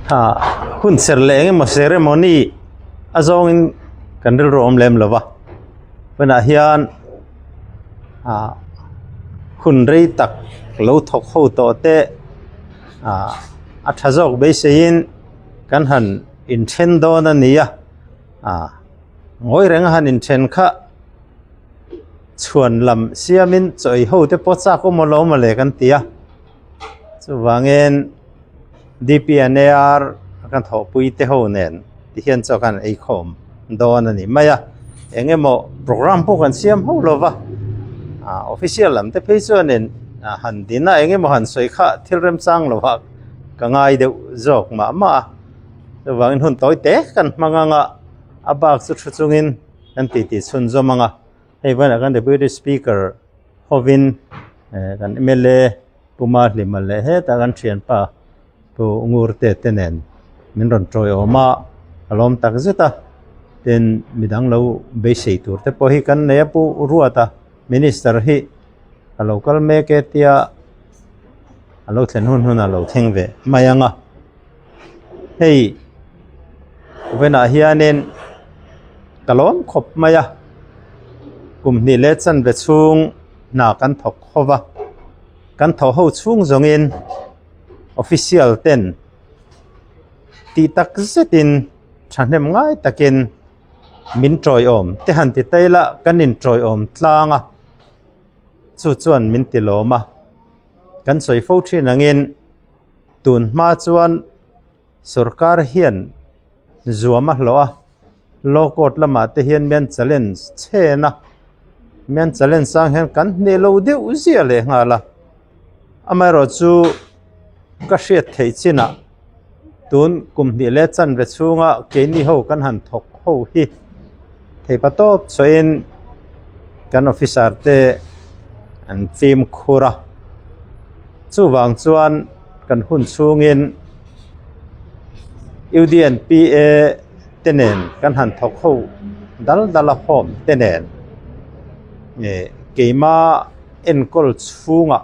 Hun ser leh eng emaw ceremony a zawngin kan rilru a awm lem lo va hunah hian ah hun rei tak lo thawk ho tawh te ah a tha zawk beiseiin kan han inthen dawn a ni a ah ngawi reng a han inthen kha chhuan lam siamin chaw ei ho te pawh chak awm lo mawle kan ti a chuvangin D_P_N_A_R kan thawhpui te ho nen ti hian chaw kan ei khawm dawn a ni mai a eng emaw program pawh kan siam hauh lo va ah official lam te phei chuanin han din a eng emaw han sawi kha thil remchang lo ah ka ngai deuh zawk mah mah a chuvangin hun tawi te kan hmang ang a a bak chu thu chungin kan titi chhunzawm ang a hei vawiinah khan deputy speaker hovin eh kan M_L_A Puma Hlima leh hetah kan thianpa Pu Ngurte te nen min rawn tawiawm a ka lawm tak zet a tin midang lo beisei tur te pawh hi kan nei a Pu Ruata minister hi a lo kal mek e tia a lo thlen hun hun a lo thleng ve mai ang a hei vawiinah hianin ka lawm khawp mai a kum hnih leh chanve chhung hna kan thawk ho va kan thawh ho chhung zawngin official ten tih tak zetin thahnem ngai takin min tawiawm te han ti ta ila kan intawiawm tlang a chu chuan min ti lawm a kan sawi fo thin angin tun hma chuan sorkar hian zuam a hlawh a law court lamah te hian mian challenge chhen a mian challenge ang hian kan hneh lo deuh ziah leh nghal a amaherawh chu ka hriat theih chinah tun kum hnih leh chanve chhunga keini ho kan han thawk ho hi theipa tawp chhuahin kan officer te an fimkhur a chuvang chuan kan hun chhungin U_D_N_P_A te nen kan han thawk ho dal dal a form te nen ih keima enkawl chhungah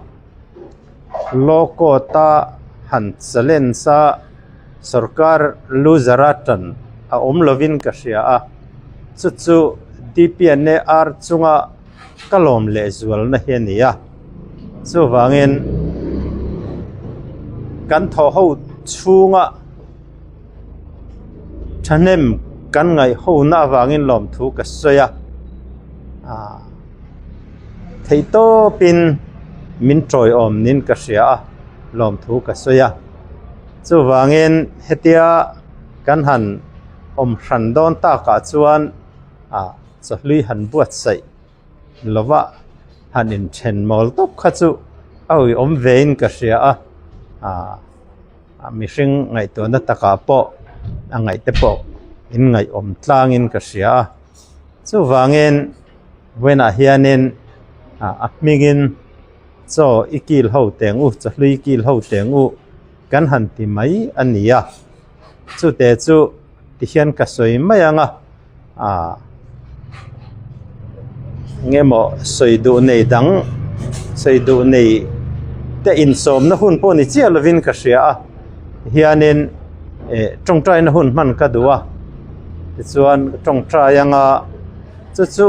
law court a han challenge a sorkar loser a tan a awm lovin ka hria a chu chu D_P_N_A_R chunga ka lawm leh zualna hi a ni a chuvangin kan thawh ho chhunga thahnem kan ngaih ho na avangin lawmthu ka sawi a ah theih tawpin min tawiawm niin ka hria a lawmthu ka sawi a chuvangin hetia kan han awm hran dawn takah chuan ah chawhlui han buatsaih lova han inthen mawl tawp kha chu a uiawm vein ka hria a ah mihring ngaihtuahna takah pawh a ngaih te pawh in ngaihawm tlangin ka hria a chuvangin vawiinah hianin ah a hmingin chaw i kil ho teng u chawhlui kil ho teng u kan han ti mai a ni a chute chu tihian ka sawi mai ang a. Ah eng emaw sawi duh nei dang sawi duh nei te insawmna hun pawh ni chiah lovin ka hria a hianin eh tawngtaina hun hman ka duh a tichuan tawngtai anga chu chu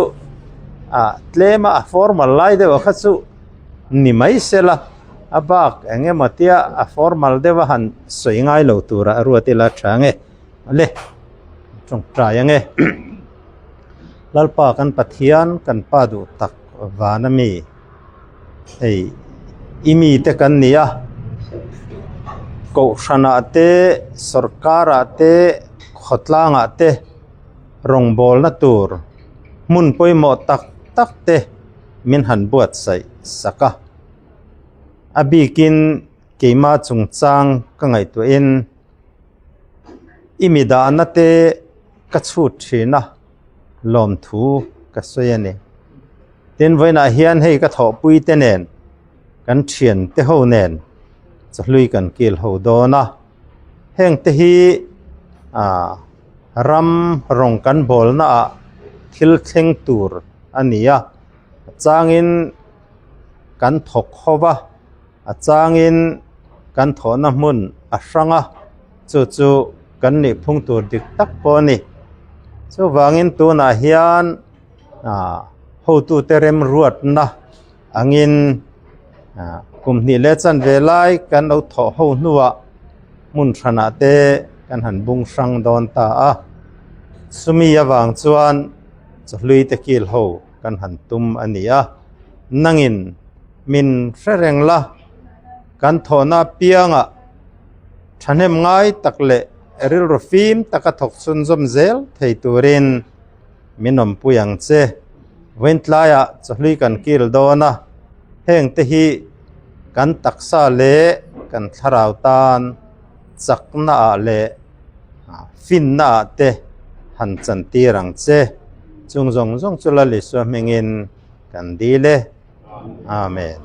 ah tlem a a formal lai deuh kha chu ni mai sela a bak eng emaw tia a formal deuh a han sawi ngai lo tura a ruat ila tha nge. Le tawngtai ange Lalpa kan Pathian kan pa duh tak van ami hei i mi te kan ni a kohhranah te sorkarah te khawtlangah te rawngbawlna tur hmun pawimawh tak tak te min han buatsaih sak a a bikin keima chungchang ka ngaihtuahin. I mi dahna te ka chhut thin a lawmthu ka sawi a ni. Tin vawiinah hian hei ka thawhpui te nen kan thian te ho nen chawhlui kan kil ho dawn a heng te hi ah ram rawng kan bawl naah thil thleng tur a ni a a changin kan thawk ho va. A changin kan thawhna hmun a hrang a. Chu chu kan nih phung tur dik tak pawh a ni. Chuvangin tunah hian ah hotute remruatna angin ah kum hnih leh chanve lai kan lo thawh ho hnuah hmun hranah te kan han bung hrang dawn ta a. Chumi avang chuan chawhlui te kil ho kan han tum a ni a. Nangin min hre reng la, kan thawhna apiangah thahnem ngai tak leh rilru fim taka thawk chhunzawm zel thei turin min awmpui ang che. Vawiin tlaiah chawhlui kan kil dawn a, heng te hi kan taksa leh kan thlarau tan chakna ah leh finna ah te han chantir ang che. Chung zawng zawng chu Lalisua hmingin kan dil e. Amen.